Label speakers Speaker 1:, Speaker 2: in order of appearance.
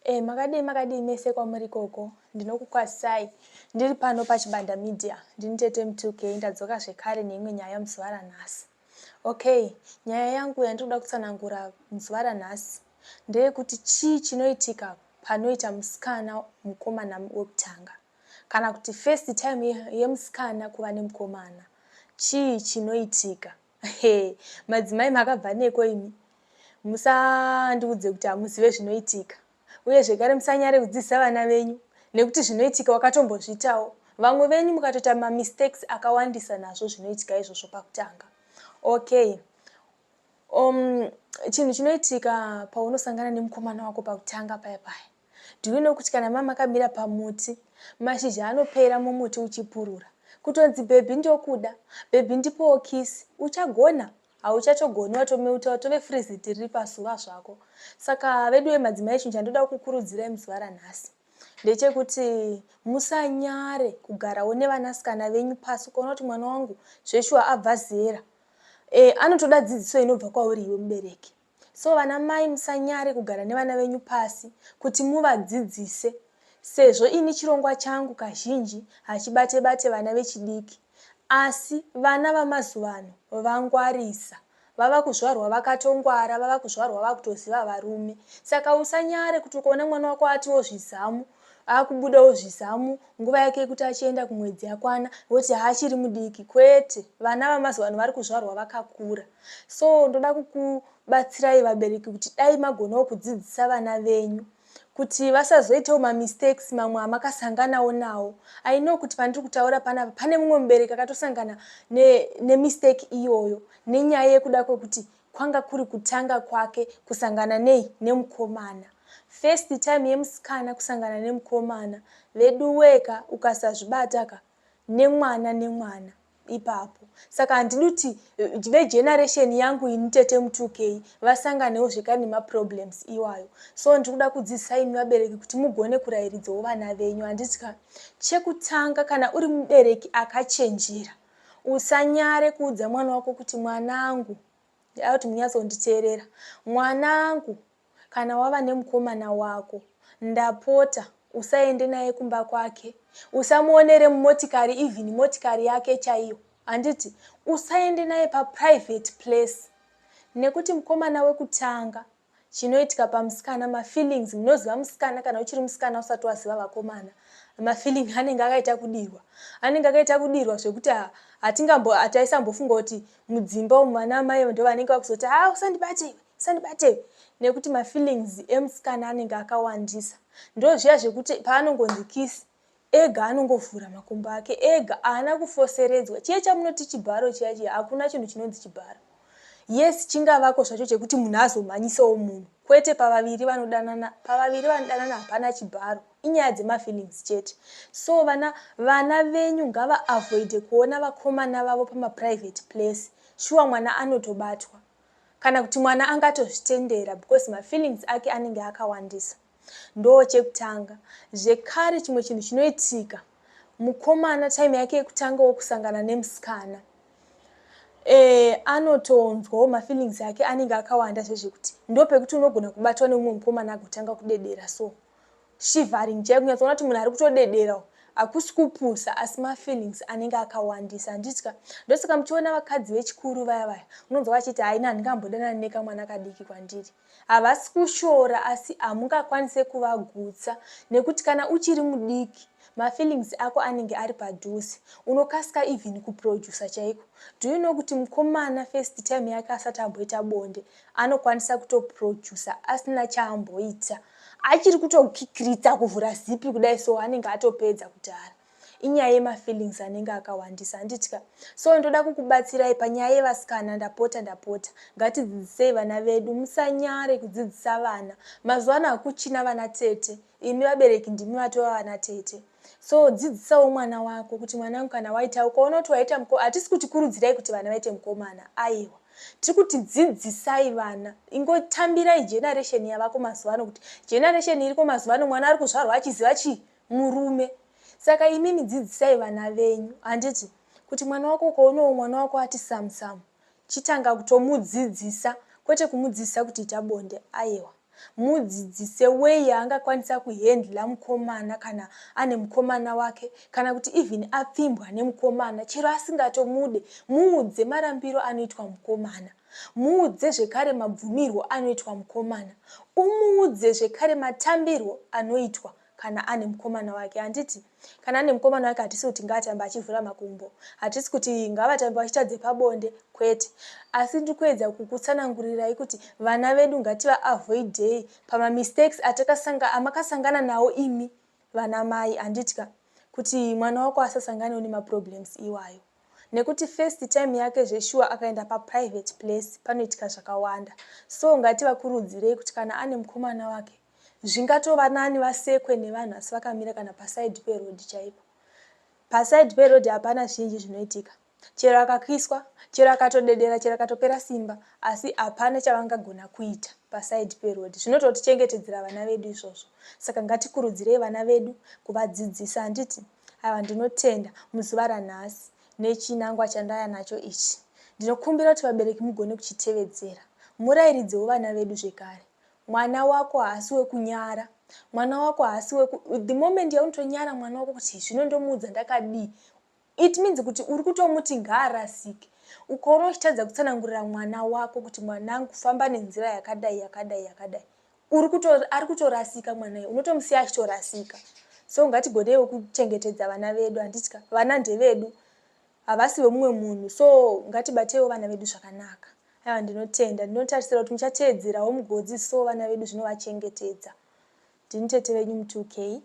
Speaker 1: Eh, makadii makadii mese kwamuri ikoko? Ndinokukwazisai ndiri pano paChibanda Media. Ndini Tete M2K, ndadzoka zvekare neimwe nyaya muzuva ranhasi. Okay, nyaya yangu yandiri kuda kutsanangura muzuva ranhasi ndeyekuti chii chinoitika panoita musikana mukomana wekutanga kana kuti first time yemusikana kuva nemukomana. Chii chinoitika? He, madzimai makabva neko imi? Musandiudze kuti hamuzive zvinoitika. Uye zvekare musanyare kudzidzisa vana venyu nekuti zvinoitika wakatombozviitawo. Vamwe venyu mukatoita mamistakes akawandisa nazvo zvinoitika izvozvo pakutanga. Okay. Chinhu chinoitika paunosangana nemukomana wako pakutanga paya paya. Do you know kuti kana mamakamira pamuti, mashizha anopera mumuti uchipurura. Kutonzi bhebhi ndokuda, bhebhi ndipowo kisi, uchagona? Hauchatogoni watomeuta watove freezit riri pazuva zvako. Saka veduwe madzimai chinhu chandoda kukurudzirai muzuva ranhasi ndechekuti musanyare kugarawo nevanasikana venyu pasi ukaona kuti mwana wangu zveshuwa abva zera e, anotoda dzidziso inobva kwauri iwe mubereki. So vana mai musanyare kugara nevana venyu pasi kuti muvadzidzise sezvo ini chirongwa changu kazhinji hachibate bate vana vechidiki asi vana vamazuvano vangwarisa vava kuzvarwa vakatongwara vava kuzvarwa vakutoziva varume saka usanyare kuti ukaona mwana wako atiwo zvizamu akubudawo zvizamu nguva yake yekuti achienda kumwedzi yakwana voti haachiri mudiki kwete vana vamazuvano vari kuzvarwa vakakura So ndoda kukubatsirai vabereki kuti dai magonawo kudzidzisa vana venyu kuti vasazoitawo mamistakes mamwe amakasanganawo nawo. I know kuti pandiri kutaura panapa pane mumwe mubereki akatosangana nemistake ne iyoyo nenyaya yekuda kwekuti kwanga kuri kutanga kwake kusangana nei nemukomana. First time yemusikana kusangana nemukomana veduweka ukasazvibata ka nemwana nemwana ipapo saka handidi kuti eh, vegeneration yangu ini tete mutukei vasanganewo zvekare nemaproblems iwayo so ndiri kuda kudzidzisa imi vabereki kuti mugone kurayiridzawo vana venyu handiti ka chekutanga kana uri mubereki akachenjera usanyare kuudza mwana wako kuti mwanangu ndida kuti munyatsonditeerera mwanangu Kana wava nemukomana wako, ndapota usaende naye kumba kwake. Usamuonere mumotikari even motikari yake chaiyo. Handiti? Usaende naye paprivate place. Nekuti mukomana wekutanga, chinoitika pamusikana mafeelings, munoziva musikana kana uchiri musikana usati waziva vakomana, mafeeling anenge akaita kudirwa. Anenge akaita kudirwa zvekuti hatingambo hataisambofunga kuti mudzimba umu vana amai ndovanenge vakuzoti ha usandibate iwe. Usandibate nekuti mafeelings emusikana anenge akawandisa. Ndozviya zvekuti paanongonzi kiss ega anongovhura makumbo ake ega haana kufoseredzwa. Chiye chamunoti chibharo chiya chiya hakuna chinhu chinonzi chibharo. Yes chingavako zvacho chekuti munhu azomhanyisawo munhu kwete pavaviri vanodanana pavaviri vanodanana hapana chibharo inyaya dzemafeelings chete so vana vana venyu ngava avoide kuona vakomana vavo pamaprivate place shuwa mwana anotobatwa Kana kuti mwana angatozvitendera because mafeelings ake anenge akawandisa. Ndoo chekutanga. Zvekare chimwe chinhu chinoitika mukomana time yake yekutangawo kusangana nemusikana e, anotonzwawo mafeelings ake anenge akawanda zvezvekuti ndopekuti unogona kubatwa neumwe mukomana agotanga kudedera so shivering chaiyo kunyatsoona kuti munhu ari kutodedera hakusi kupusa asi mafeelings anenge akawandisa handitya ndosaka muchiona vakadzi vechikuru vaya vaya unonzwa vachiti haina handingambodanani nekamwana kadiki kwandiri havasi kushora asi hamungakwanise kuvagutsa nekuti kana uchiri mudiki mafeelings ako anenge ari padhuze unokasika even kuproducer chaiko do you know kuti mukomana first time yake asati amboita bonde anokwanisa kutoproducer asina chaamboita achiri kutokikiritsa kuvhura zipi kudai so anenge atopedza kudhara inyaya yemafeelings anenge akawandisa handitya so ndoda kukubatsirai panyaya yevasikana ndapota ndapota ngatidzidzisei vana vedu musanyare kudzidzisa vana mazuva ano hakuchina vana tete imi vabereki ndimi vatova vana tete so dzidzisawo mwana wako kuti mwanangu kana waita ukaona kuti waita hatisi kuti kurudzirai kuti vana vaite mukomana aiwa Tiri kuti dzidzisai vana, ingotambirai generation yavako mazuva ano kuti generation iriko mazuva ano mwana ari kuzvarwa achiziva chii murume. Saka imimi dzidzisai vana venyu handiti kuti mwana wako ukaonawo mwana wako ati samu samu chitanga kutomudzidzisa kwete kumudzidzisa kuti ita bonde aiwa. Mudzidzise way yaangakwanisa kuhandler mukomana kana ane mukomana wake kana kuti even apfimbwa nemukomana chero asingatomude. Muudze marambiro anoitwa mukomana. Muudze zvekare mabvumirwo anoitwa mukomana. Umuudze zvekare matambirwo anoitwa kana ane mukomana wake. Handiti kana ane mukomana wake hatisi kuti ngaatambe achivhura makumbo, hatisi kuti ngavatambe vachiita dzepabonde, kwete. Asi ndiri kuedza kukutsanangurirai kuti vana vedu ngativaavoidei pamamistakes amakasangana nawo imi vana mai, handitya kuti mwana wako asasanganewo nemaproblems iwayo. Nekuti first time yake zveshuwa akaenda paprivate place panoitika zvakawanda. So ngativakurudzirei kuti kana ane mukomana wake zvingatova nani vasekwe nevanhu asi vakamira kana paside peroad chaipo. Paside peroad hapana zvinji zvinoitika. Chero akakiswa, chero akatodedera, chero akatopera simba, asi hapana chavangagona kuita paside peroad. Zvinototichengetedzera vana vedu izvozvo. Saka ngatikurudzirei vana vedu kuvadzidzisa, handiti? Aiwa, ndinotenda muzuva ranhasi nechinangwa chandaya nacho ichi. Ndinokumbira kuti vabereki mugone kuchitevedzera. Murairidzewo vana vedu zvekare. Mwana wako haasi wekunyara. Mwana wako haasi weku... The moment yaunotonyara mwana wako kuti zvino ndomuudza ndakadii, it means kuti uri kutomuti ngaarasike. Ukaona uchitadza kutsanangurira mwana wako kuti mwanangu famba nenzira yakadai, yakadai, yakadai, ari kutorasika mwana iye, unotomusiya achitorasika. So ngatigoneiwo kuchengetedza vana vedu, handitya. Vana ndevedu, havasi vemumwe munhu. So ngatibateiwo vana vedu zvakanaka. Aiwa, ndinotenda. Ndinotarisira kuti muchateedzerawo mugodzidzisawo vana vedu zvinovachengetedza. Ndini tete venyu mu2K.